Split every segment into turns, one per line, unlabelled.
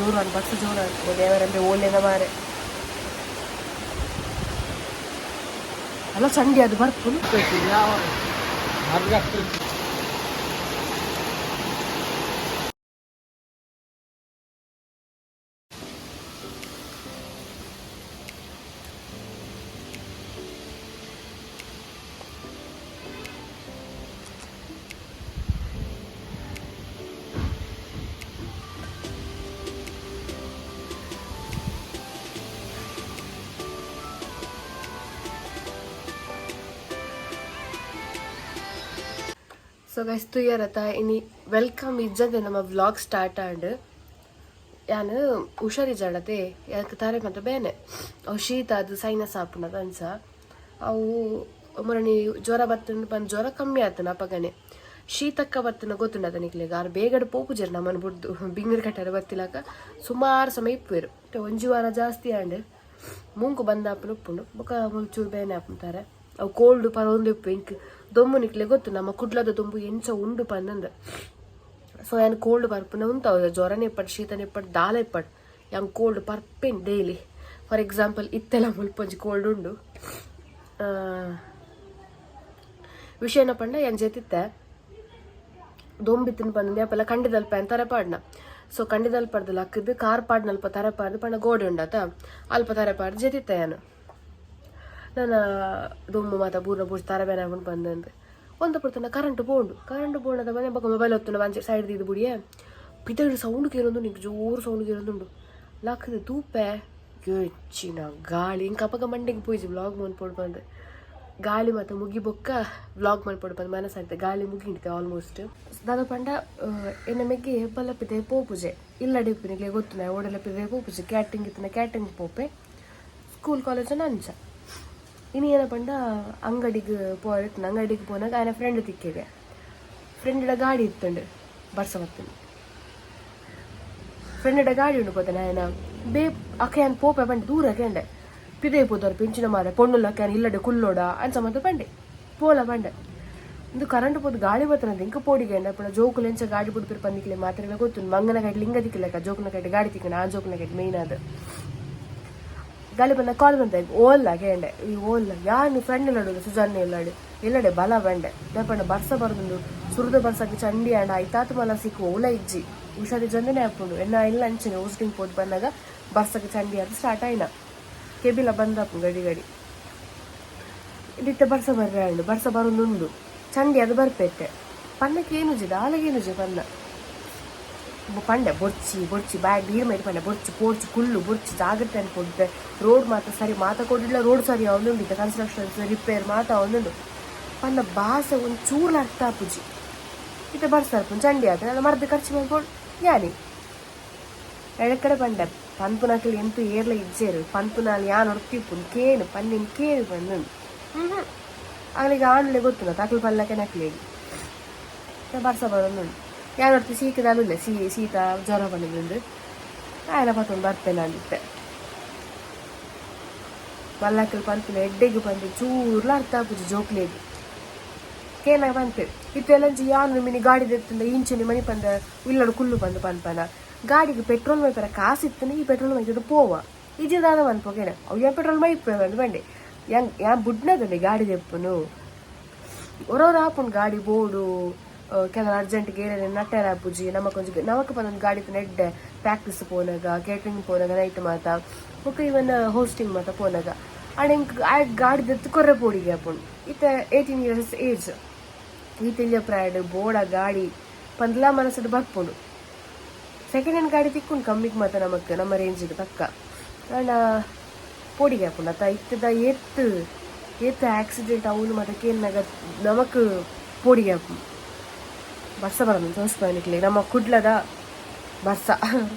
ಜೋರು ಅನ್ ಬರ್ಸ ಜೋರು ಅನ್ಕೋ ದೇವರಂಬೆ ಓಲೇನ ಮಾರೆ ಅಲ್ಲ ಚಂಡಿ ಅದು ಬರ್ಪುನು. ಸೊ ಗೈಸ್, ತುಯ್ಯರತ ಇನಿ welcome ಇಜ್ಜಂದೆ ನಮ್ಮ ವ್ಲಾಗ್ ಸ್ಟಾರ್ಟ್ ಆಂಡ್. ಯಾನ್ ಹುಷಾರಿಜ್ಜಾಡತೆ, ಯಾಕೆ ತಾರೆ ಮಾತ್ರ ಬೇನೆ. ಅವು ಶೀತ ಅದು ಸೈನಸ್ ಆಪುನದ ಅನ್ಸ. ಅವು ಮೊರಣಿ ಜ್ವರ ಬತ್ತಂಡು ಬಂದು ಜ್ವರ ಕಮ್ಮಿ ಆತನ ಅಪಗನೆ. ಶೀತಕ್ಕ ಬತ್ತನ ಗೊತ್ತುಂಡದ ನಿಕ್ಲೆಗ್? ಆರು ಬೇಗಡೆ ಪೋಪುಜೆರ್ ನಮ್ಮನ್ನು ಬುಡ್ದು. ಬಿಂಗರ್ ಕಟ್ಟರೆ ಬತ್ತಿಲಾಕ ಸುಮಾರು ಸಮಯ ಇಪ್ಪುವೆರು. ಒಂಜಿ ವಾರ ಜಾಸ್ತಿ ಆಂಡ್. ಮೂಂಕು ಬಂದಾಪುನ ಉಪ್ಪುಂಡು, ಬೊಕ ಚೂರು ಬೇನೆ ಆಪುಂತಾರೆ. ಅವು ಕೋಲ್ಡ್ ಪರೊಂದು ಇಪ್ಪು. ಇಂಕ್ ದೊಂಬು ನಿಕ್ಲೆ ಗೊತ್ತು, ನಮ್ಮ ಕುಡ್ಲದ ದೊಂಬು ಎಂಚ ಉಂಡು ಪಂದಂದ. ಸೊ ಯಾನ್ ಕೋಲ್ಡ್ ಪರ್ಪುನ ಉಂತಾವು. ಜ್ವರನೇ ಇಪ್ಪಡ್, ಶೀತನೇ ಇಪ್ಪಡ್, ದಾಲ ಇಪ್ಪಡ್, ಯಾನ್ ಕೋಲ್ಡ್ ಪರ್ಪೆನ್ ಡೈಲಿ. ಫಾರ್ ಎಕ್ಸಾಂಪಲ್, ಇತ್ತೆಲ್ಲ ಮುಲ್ಪ ಒಂಜಿ ಕೋಲ್ಡ್ ಉಂಡು. ವಿಷಯ ಏನಪ್ಪ ಪಂಡ, ಯಾನ್ ಜೆತಿತ್ತೆ, ದೊಂಬಿತ್ತಿನ ಪಂದ್ ಅಪಲ ಕಂಡಿದಲ್ಪ ತರೆ ಪಾಡ್ನ. ಸೊ ಕಂಡಿದಲ್ಪ ಲಕ್ಕದು ಕಾರ್ ಪಾಡ್ನಲ್ಪ ತರೆ ಪಾಡ್ದು ಪಂಡ ಗೋಡೆ ಉಂಡತ, ಅಲ್ಪ ತರೆ ಪಾಡ್ದು ಜೆತಿತ್ತೆ ಯಾನು. ನನ್ನ ದೊಂಬು ಮಾತ ಬೂರ್ನ ಬೂರ್ಜ್ ತರೆ ಬೇನೆ ಆಪುಂಡು ಬಂದಂದು. ಒಂದು ಪೊರ್ತುನ ಕರೆಂಟ್ ಪೋಂಡು. ಕರೆಂಟ್ ಪೋಂಡದ ಬಂದೆ ಬೊಕ ಮೊಬೈಲ್ ಒತ್ತುನ ಒಂಜಿ ಸೈಡ್ ದೀದ್ ಬುಡಿಯೆ. ಪಿದಯಿಡ್ ಸೌಂಡ್ ಕೇರೊಂದು, ನಿಂಕ್ ಜೋರು ಸೌಂಡ್ ಕೇರೊಂದುಂಡು. ಲಕ್ಕದು ತೂಪೆ, ಎಚ್ಚಿನ ಗಾಳಿ. ಇಂಕ್ ಅಪಗ ಮಂಡೆಗ್ ಪೋಯಿಜಿ ವ್ಲಾಗ್ ಮನ್ಪೊಡು ಪಂದ್. ಗಾಳಿ ಮಾತ ಮುಗಿ ಬೊಕ್ಕ ವ್ಲಾಗ್ ಮನ್ಪೊಡು ಪಂದ್ ಮನಸ್ಸಾಯ್ತು. ಗಾಳಿ ಮುಗಿಂಡಿತೆ ಆಲ್ಮೋಸ್ಟ್. ದಾದ ಪಂಡ, ಎನ್ನ ಮೆಗ್ಗಿ ಏಪಲ ಪಿದಯಿ ಪೋಪುಜೆ. ಇಲ್ಲಡೆ ಇಪ್ಪುನಿಕ್ಲೆ ಗೊತ್ತುಂಡು, ಓಡಲ ಪಿದಯಿ ಪೋಪುಜೆ. ಕ್ಯಾಟಿಂಗ್ ಇತ್ತಿನ ಕ್ಯಾಟಿಂಗ್ ಪೋಪೆ, ಸ್ಕೂಲ್ ಕಾಲೇಜ್ ಅಂಚ. ಇನಿ ಏನ ಪಂಡ, ಅಂಗಡಿಗೆ ಪೋರೆ. ಅಂಗಡಿಗೆ ಪೋನಾಗ ಆಯನ ಫ್ರೆಂಡ್ ತಿಕ್ಕಿದೆ. ಫ್ರೆಂಡ್ ಗಾಡಿ ಇತ್ತಂಡು. ಬರ್ಸ ಬತ್ತಂಡು, ಫ್ರೆಂಡ್ ಗಾಡಿ ಉಂಡು ಪೋತಾನೆ ಆಯನ. ಬೇ ಅಕ್ಕ ಯಾನ್ ಪೋಪೆ ಪಂಡೆ, ದೂರ ಕೇಂಡೆ. ಪಿದಯಿ ಪೋತಾರ ಪಿಂಚಿನ ಮಾರೆ, ಪೊಣ್ಣುಲಕ್ಕ ಯಾನ್ ಇಲ್ಲಡೆ ಕುಲ್ಲೋಡ ಅಂಚ ಮಾತ ಪಂಡೆ. ಪೋಲ ಪಂಡೆ. ಇಂದು ಕರೆಂಟ್ ಪೋದು ಗಾಳಿ ಬತ್ತನದ, ಇಂಕ ಪೋಡಿಗೆ ಪಂಡ ಜೋಕುಲು ಎಂಚ ಗಾಡಿ ಬುಡ್ಪಿರ್ ಪಂದಿಕ್ಲೆ ಮಾತ್ರೆಲ್ಲ ಗೊತ್ತು. ಮಂಗನ ಕೈಟ್ ಲಿಂಗ ತಿಕ್ಕಿಲ್ಲಕ್ಕ, ಜೋಕುನ ಕೈಟ್ ಗಾಡಿ ತಿಕ್ಕಣ. ಆ ಜೋಕುನ ಕೈಟ್ ಮೇಯ್ನ್ ಅದು. ಗಾಳಿ ಬಂದ ಕಾಲ್ ಬಂತ, ಓಲ್ಲ ಕೇಂಡೆ. ಈ ಓಲ್ಲ ಯಾನ್ ಫ್ರೆಂಡ್ ಇಲ್ಲಡು, ಸುಜಾನ್ ಇಲ್ಲಡು, ಇಲ್ಲಡೆ ಬಲ ಬಂಡೆ. ಪಂಡ ಬರ್ಸ ಬರುದುಂಡು. ಸುರುದ ಬರ್ಸಕ್ಕೆ ಚಂಡಿ ಆಂಡ ಐತಾತು ಮಲ ಸಿಕ್ಕು ಓಲ ಇಜ್ಜಿ. ಹುಷಾರಿಜ್ಜಂದೇನೆ ಆಪುಂಡು. ಎನ್ನ ಇಲ್ಲ ಅಂಚನೆ ಹೋಸ್ಟಿಂಗ್ ಪೋದು ಬಂದಾಗ ಬರ್ಸಕ್ಕೆ ಚಂಡಿ ಅದು ಸ್ಟಾರ್ಟ್ ಆಯ್ನ. ಕೆಬಿಲ ಬಂದಪ್ಪು ಗಡಿ ಗಡಿ. ಇದಿತ್ತೆ ಬರ್ಸ ಬರ್ರೆ ಆಂಡು. ಬರ್ಸ ಬರುದುಂಡು, ಚಂಡಿ ಅದು ಬರ್ಪೆತ್ತೆ ಪನ್ನಕ್ಕೆ ಏನುಜಿ, ದಾಲಗೇನುಜಿ ಪನ್ನ ಪಂಡೆ. ಬೊರ್ಚಿ ಬೊರ್ಚಿ ಬ್ಯಾಗ್ ನೀರು ಮೈಟ್ ಪಂಡೆ. ಬೊರ್ಚಿ ಪೋಡ್ಚಿ ಕುಲ್ಲು, ಬೊರ್ಚಿ ಜಾಗ್ರತೆ ಅನ್ಕೊಡ್ತೆ. ರೋಡ್ ಮಾತ್ರ ಸರಿ ಮಾತ ಕೊಡಿಲ್ಲ. ರೋಡ್ ಸರಿ ಅವನುಂಡು, ಕನ್ಸ್ಟ್ರಕ್ಷನ್ಸ್ ರಿಪೇರ್ ಮಾತ ಅವನುಂಡು ಪನ್ನ ಬಾಸೆ ಒಂದು ಚೂರ್ಲ ಅರ್ಥ ಆಪುಜಿ. ಇತ್ತೆ ಬರ್ಸ ಚಂಡಿ ಆತ ನನ್ನ ಮರ್ದ್ ಖರ್ಚು ಮಾಡ್ಕೊಂಡು ಯಾನಿ ಎಳಕಡೆ ಪಂಡೆ. ಪನ್ಪುನಕಲ್ ಎಂತು ಏರ್ಲ ಇಜ್ಜೇರು. ಪನ್ಪುನಾಲ್ ಯಾನ್ ಒರ್ತಿಪ್ಪುನ್ ಕೇನು ಪನ್ನಿನ್ ಕೇನು ಪನ್ನು. ಹ್ಮ್ ಆಗ್ಲಿಗೆ ಆಣಲೆ ಗೊತ್ತುನ ತಕ್ಲು ಪಲ್ಲಕ್ಕೆ ನಕ್ಲೇಗಿ ಬರ್ಸ ಬರೋನುಂಡು. ಯಾನ್ ಒರ್ತಿ ಸೀಕದಾಲುಲ್ಲೆ ಶೀತ ಜ್ವರ ಬಂದಿದ್ದು. ಆಯನ ಪತ್ತೊಂದು ಬರ್ತೇನೆ ಅಂದಿತ್ತೆ. ಮಲ್ಲಕ್ಕಲ್ ಪನ್ಪಿನ ಎಡ್ಡೆಗ್ ಪಂತಿ ಚೂರ್ಲ ಅರ್ಥ ಆಪುಜಿ ಜೋಕ್ಲೆಗ್. ಕೇನಾಗ ಪನ್ಪೆ ಇತ್ತೆಲ್ಲಂಚಿ ಯಾನ್ ಮಿನಿ ಗಾಡಿ ದೆತ್ತಂದ ಇಂಚನಿ ಮನಿ ಪಂದ ಇಲ್ಲಡು ಕುಲ್ಲು ಪಂದ್ ಪನ್ಪನ. ಗಾಡಿಗೆ ಪೆಟ್ರೋಲ್ ಮೈಪರ ಕಾಸು ಇತ್ತನ, ಈ ಪೆಟ್ರೋಲ್ ಮೈತದ ಪೋವ ಇಜ್ಜಿ ದಾದ ಮನ್ಪೋಗೇನ. ಅವು ಯಾನ್ ಪೆಟ್ರೋಲ್ ಮೈಪೆ ಬಂದು ಬಂಡೆ. ಯಾನ್ ಯಾನ್ ಬುಡ್ನದಲ್ಲಿ ಗಾಡಿ ದೆಪ್ಪುನು. ಒರೋರ ಆಪುಂಡು ಗಾಡಿ ಬೋಡು. ಕೆಲವು ಅರ್ಜೆಂಟ್ ಗೇರೆ ನಟ್ಟೆರ ಆಪುಜಿ. ನಮಕೊಂಜಿ ನಮಕ್ ಪನೊಂದು ಗಾಡಿ ಎಡ್ಡೆ ಪ್ರಾಕ್ಟೀಸ್ ಪೋನಾಗ, ಕೇಟರಿಂಗ್ ಪೋನಾಗ, ನೈಟ್ ಮಾತ, ಬೊಕ್ಕ ಇವನ್ ಹೋಸ್ಟಿಂಗ್ ಮಾತ ಪೋನಾಗ. ಆಂಡ ಎಂಕ್ ಆ ಗಾಡಿ ದೆತ್ತ್ ಕೊರ್ರೆ ಪೋಡಿಗೆ ಆಪುಂಡು. ಇತ್ತೆ 18 ಇಯರ್ಸ್ ಏಜ್, ಈ ತೆಲ್ಯ ಪ್ರಾಯಡ್ ಬೋಡ ಗಾಡಿ ಪಂದ್ಲಾ ಮನಸ್ಸುಡು ಬರ್ಪುಂಡು. ಸೆಕೆಂಡ್ ಹ್ಯಾಂಡ್ ಗಾಡಿ ತಿಕ್ಕುಂಡು ಕಮ್ಮಿಗೆ ಮಾತ, ನಮಕ್ ನಮ್ಮ ರೇಂಜಿಗೆ ತಕ್ಕ. ಆಂಡ ಪೋಡಿಗೆ ಆಪುಂಡು ಅತ್ತ. ಇತ್ತದ ಏತ್ ಏತ್ ಆಕ್ಸಿಡೆಂಟ್ ಅವನು ಮಾತ ಕೇನ್ನಾಗ ನಮಕ್ ಪೋಡಿಗೆ ಆಪುಂಡು. ಬರ್ಸ ಬರೋದು ತೋರಿಸ್ಬ ನಮ್ಮ ಕುಡ್ಲದ ಬರ್ಸ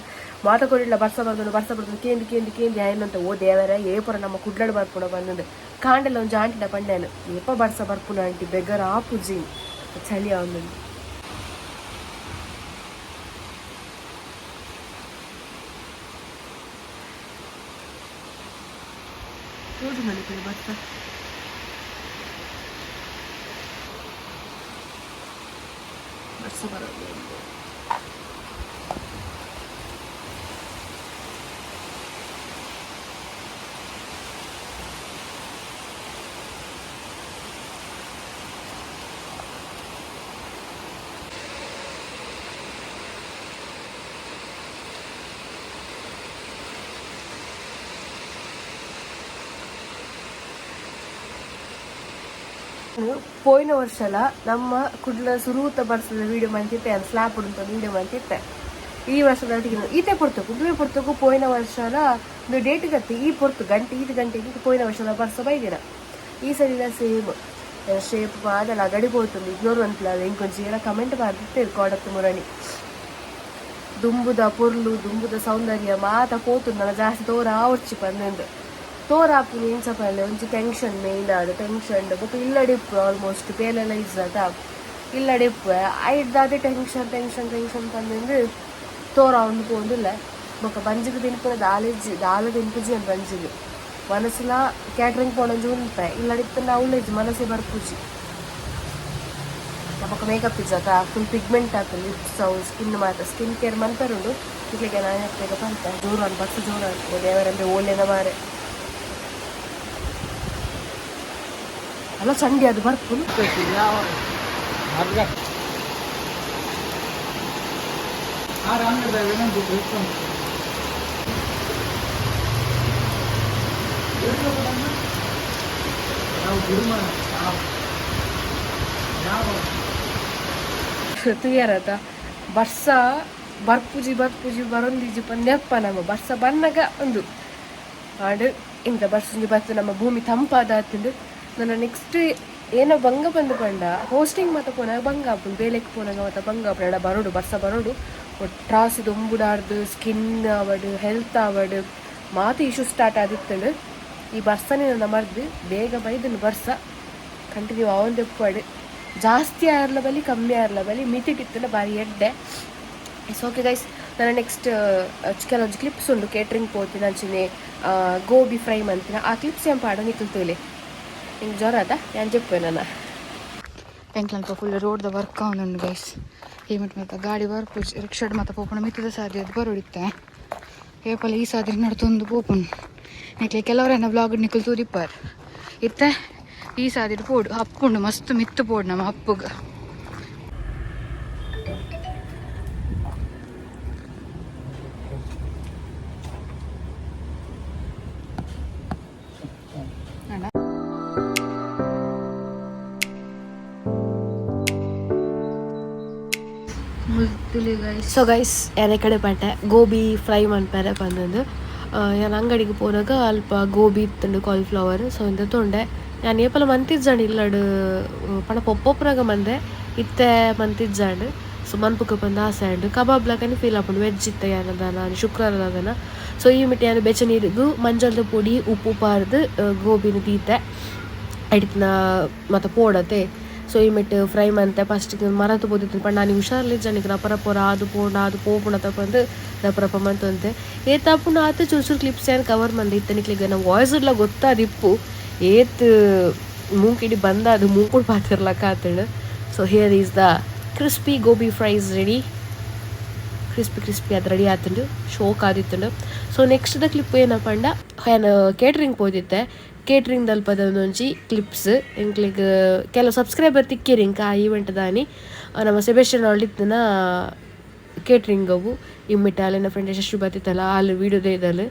ಮಾತ ಕೊಡಿಲ್ಲ. ಬರ್ಸ ಬರ್ದು ಬರ್ಸ ಬರ್ದು ಕೇಂದು ಕೇಂದು ಕೇಂದು ಏನಂತ ಓ ದೇವರ ಏಪುರ ನಮ್ಮ ಕುಡ್ಲಡ್ ಬರ್ಪುಣ ಬಂದಂದು. ಕಾಂಡೆಲ್ಲ ಒಂಜಿ ಆಂಟಿಡ ಪಂಡ್ಯಾನು, ಏಪ ಬರ್ಸ ಬರ್ಪುಣ ಆಂಟಿ, ಬೆಗರ ಆಪುಜಿ, ಚಳಿ ಅವನು. ತೋಜು ಬರ್ಸ. ಬರ್ಸ ಬರೋದು. ಪೋಯಿನ ವರ್ಷಲ ನಮ್ಮ ಕುಡ್ಲ ಸುರೂತ ಬರ್ಸದ ವೀಡಿಯೋ ಮಂತಿತ್ತೆ, ಸ್ಲಾಪ್ ಉಂಟು ವೀಡಿಯೋ ಮಂತಿತ್ತೆ. ಈ ವರ್ಷದ ಈತೆ ಪೊರ್ತುಕು ದುವೆ ಪೊರ್ತುಕು ಪೋಯಿನ ವರ್ಷಲ ಡೇಟ್ ಗತ್ತಿ ಈ ಪೊರ್ತು ಗಂಟೆ ಈತ ಗಂಟೆಗೆ ಪೋಯಿನ ವರ್ಷದ ಬರ್ಸ ಬೈದಿನ. ಈ ಸರಿಲ ಸೇಮ್ ಶೇಪ್ ಮಾದಲ ಗಡಿ ಪೋತುಂಡು ಇಗ್ನೋರ್ ಅನ್ಪ್ಲ ಇಂಕೊಂಚಿ ಎಲ್ಲ ಕಮೆಂಟ್ ಮಾಡ್ತಿತ್ತೆ ಕೋಡತ್ತು ಮುರಣಿ. ದುಂಬುದ ಪೊರ್ಲು ದುಂಬುದ ಸೌಂದರ್ಯ ಮಾತ ಪೋತುಂಡು ನನ್ನ ಜಾಸ್ತಿ ತೋರ ಆವರ್ಚಿ ಪಂದಂದು ತೋರ ಆಪುನಿ ಎಂಚ ಪಲ್ಲೆ ಒಂಜಿ ಟೆನ್ಷನ್ ಮೇಯ್ನ್ ಆದ್ ಟೆನ್ಷನ್ ಬೊಕ ಇಲ್ಲಡಿಪ್ಪು ಆಲ್ಮೋಸ್ಟ್ ಬೇಲೆಲ್ಲ ಇಜ್ಜದ ಇಲ್ಲಡಿಪ್ಪು ಐಡ್ದಾದೆ tension tension tension ಪಂದಂದು ತೋರ ಒಂದು ಪೋಂದಿಲ್ಲ. ಬೊಕ ಬಂಜಿಗ್ ತಿನ್ಪುನ ದಾಲ ಇಜ್ಜಿ ದಾಲ ತಿನ್ಪುಜಿ ಬಂಜಿಗ್ ಮನಸ್ಸುಲ ಕ್ಯಾಟ್ರಿಂಗ್ ಪೋಣಂಜಿ ಉಂತೆ ಇಲ್ಲಡಿತ್ತಂಡ ಅವ್ಲು ಇಜ್ಜಿ ಮನಸ್ಸೇ ಬರ್ಪುಜಿ. ಬೊಕ ಮೇಕಪ್ ಇಜ್ಜತ ಫುಲ್ ಪಿಗ್ಮೆಂಟ್ ಆತು ಲಿಪ್ಸ್ ಅವು ಸ್ಕಿನ್ ಮಾತ ಸ್ಕಿನ್ ಕೇರ್ ಮನ್ಪೆರುಂಡು ಇಕ್ಲೆಗೆ ನಾನು ಬೇಗ ಪಂತೆ ಜೋರು ಅನ್ ಬರ್ಸ ಜೋರು ಅನ್ ದೇವರಂಬೆ ಓಲೇನ ಮಾರೆ ಅಲ್ಲ ಚಂಡಿ ಅದು ಬರ್ಪುನು. ತುಯ್ಯಾರತ ಬರ್ಸ ಬರ್ಪುಜಿ ಬರ್ಪುಜಿ ಬರೊಂದಿಜಿ ಪಂದ್ಯಪ್ಪ ನಮ್ಮ ಬರ್ಸ ಬನ್ನಗ ಒಂದು ಆಂಡ್ ಇಂತ ಬರ್ಸಂಜಿ ಬತ್ತು ನಮ್ಮ ಭೂಮಿ ತಂಪಾದ ಆತುಂಡು. ನನ್ನ ನೆಕ್ಸ್ಟ್ ಏನೋ ಬಂಗ ಬಂದು ಪಂಡ ಹೋಸ್ಟಿಂಗ್ ಮಾತ ಪೋನಾಗ ಬಂಗ ಆಪುಂಡು, ಬೇಲೆಕ್ ಪೋನಾಗ ಮಾತ ಬಂಗ ಆಪುಂಡು. ಬರೋಡು ಬರ್ಸ ಬರೋಡು ಒಟ್ರಾಸಿ ದೊಂಬುಡಾರ್ದು ಸ್ಕಿನ್ ಆವಡ್ ಹೆಲ್ತ್ ಆವಡ್ ಮಾತ ಇಶ್ಯೂ ಸ್ಟಾರ್ಟ್ ಆದಿತ್ತುಂಡು. ಈ ಬರ್ಸನೇ ನನ್ನ ಮರ್ದು ಬೇಗ ಬೈದುಂಡು ಬರ್ಸ ಕಂಟಿನ್ಯೂ ಆವೊಂದೆಪ್ಪಡು ಜಾಸ್ತಿ ಆರ್ಲ ಬಲಿ ಕಮ್ಮಿ ಆರ್ಲ ಬಲಿ ಮಿತಿಟಿತ್ತುಂಡ ಬಾರಿ ಎಡ್ಡೆ. It's okay guys. ನನ್ನ ನೆಕ್ಸ್ಟ್ ಕೆಲವೊಂಜಿ ಕ್ಲಿಪ್ಸ್ ಉಂಡು ಕೇಟ್ರಿಂಗ್ ಪೋತಿನ ಅಂಚನೆ ಗೋಬಿ ಫ್ರೈ ಮಂತಿನ ಆ ಕ್ಲಿಪ್ಸ್ ಏನ್ ಪಾಡ ನಿಕುಲು ತೂಲೆ. ಇಂಕ್ ಜ್ವರ ಅದ ಯಾನ್ ಜೆಪ್ಪುವೆ ನನ.
ಎಂಕ್ಲಲ್ಪ ಫುಲ್ ರೋಡ್ದ ವರ್ಕ್ ಆವೊಂದುಂಡು ಗೈಸ್. ಹೇಮಟ್ ಮಾತ ಗಾಡಿ ಬರ್ಪುಜಿ, ರಿಕ್ಷಾಡ್ ಮಾತ ಪೋಪುನ ಮಿತ್ತದ ಸಾದಿ ಅದು ಬರೋಡಿತ್ತೆ ಏಪಲ ಈ ಸಾದಿ ನಡ್ತೊಂದು ಪೋಪುನು. ನಿಕ್ಲೆ ಕೆಲವರೆನ್ನ ವ್ಲಾಗ್ ನಿಕುಲು ತೂದಿಪ್ಪಾರ್ ಇತ್ತೆ ಈ ಸಾದಿಡ್ ಪೋಡು ಹಪ್ಪುಂಡು ಮಸ್ತ್ ಮಿತ್ತು ಪೋಡು ನಮ್ಮ ಹಪ್ಪುಗ್.
ಸೊ ಗೈಸ್ ಯಾನ್ ಕಡೆ ಪಂಡೆ ಗೋಬಿ ಫ್ರೈ ಮನ್ಪೆರೆ ಪಂದೊಂದು ಯಾನ್ ಅಂಗಡಿಗೆ ಪೋನಗ ಅಲ್ಪ ಗೋಬಿ ಇತ್ತುಂಡು ಕಾಲಿಫ್ಲವರ್ ಸೊ ಇಂದ ತೊಂಡೆ. ಯಾನ್ ಏಪಲ ಮಂತಿಜ್ಜಾಂಡ್ ಇಲ್ಲಡ್ ಪಂಡ ಪೊಪ್ಪೊಪ್ಪುನಗ ಮಂದೆ ಇತ್ತೆ ಮಂತಿಜ್ಜಾಂಡ್. ಸೊ ಮನ್ಪುಕ ಪಂದ್ ಆಸೆ ಆಂಡ್ ಕಬಾಬ್ ಲಕನೆ ಫೀಲ್ ಆಪುಂಡು ವೆಜ್ ಇತ್ತೆ ಯಾನ್ ದಾನ ಶುಕ್ರಾರ ದಾದನ. ಸೊ ಈ ಮಿಟ್ಟ ಯಾನ್ ಬೆಚ್ಚ ನೀರುಗು ಮಂಜಲ್ದ ಪೊಡಿ ಉಪ್ಪು ಪಾರ್ದ್ ಗೋಬಿನ ದೀತೆ ಐಟಿತ್ನ ಮಾತ ಪೋಡತೆ. ಸೊ ಈ ಮಿಟ್ ಫ್ರೈ ಮಂತೆ ಫಸ್ಟ್ ಮರತು ಪೋದಿತ್ತು ಪಂಡ ನಾನು ಹುಷಾರ್ಲಿಜ್ಜಾನಿಗೆ ರಪರಪೊರ ಅದು ಪೋಂಡ ಅದು ಪೋಪುಣ ತಪ್ಪಂದು ರಪರಪ ಮಂತೊಂತೆ ಏತಾಪುಂಡು ಆತ ಚೂರು ಚೂರು ಕ್ಲಿಪ್ಸ್ ಏನು ಕವರ್ ಮಂದೆ ಇತ್ತೆ ನಿಕ್ಲೆಗ್ ನಮ್ಮ ವಾಯ್ಸ್ ಎಲ್ಲ ಗೊತ್ತಾದಿಪ್ಪು ಏತ್ ಮೂಂಕಿಡಿ ಬಂದ ಅದು ಮೂಂಕುಡು ಪಾತಿರ್ಲಕ್ಕ ಆತಂಡು. So here is the crispy gobi fries ready. Crispy crispy ಅದು ready ಆತುಂಡು ಶೋಕ್ ಆದಿತ್ತುಂಡು. So next the clip ಏನಪ್ಪ ಪಂಡ ಯಾನ್ ಕೇಟ್ರಿಂಗ್ ಪೋದಿತ್ತೆ. ಕೇಟ್ರಿಂಗ್ ದಲ್ಪದ ಒಂಜಿ ಕ್ಲಿಪ್ಸ್ ಎಂಕ್ಲೆಗ್ ಕೆಲವು ಸಬ್ಸ್ಕ್ರೈಬರ್ ತಿಕ್ಕಿರಿ ಇಂಕ ಆ ಈವೆಂಟ್ ದಾನಿ ನಮ್ಮ ಸೆಬೆಸ್ಟಿಯನ್ ಇತ್ತಿನ ಕೇಟ್ರಿಂಗ್ ಅವು ಇಮ್ಮಿಟ್ಟ ಅಲ್ಲಿನ ಫ್ರೆಂಡ್ ಯಶಸ್ವಿ ಬತ್ತಿತ್ತಲ್ಲ ಅಲ್ಲಿ ವೀಡಿಯೋ ಇದ್ದಲ್ಲ.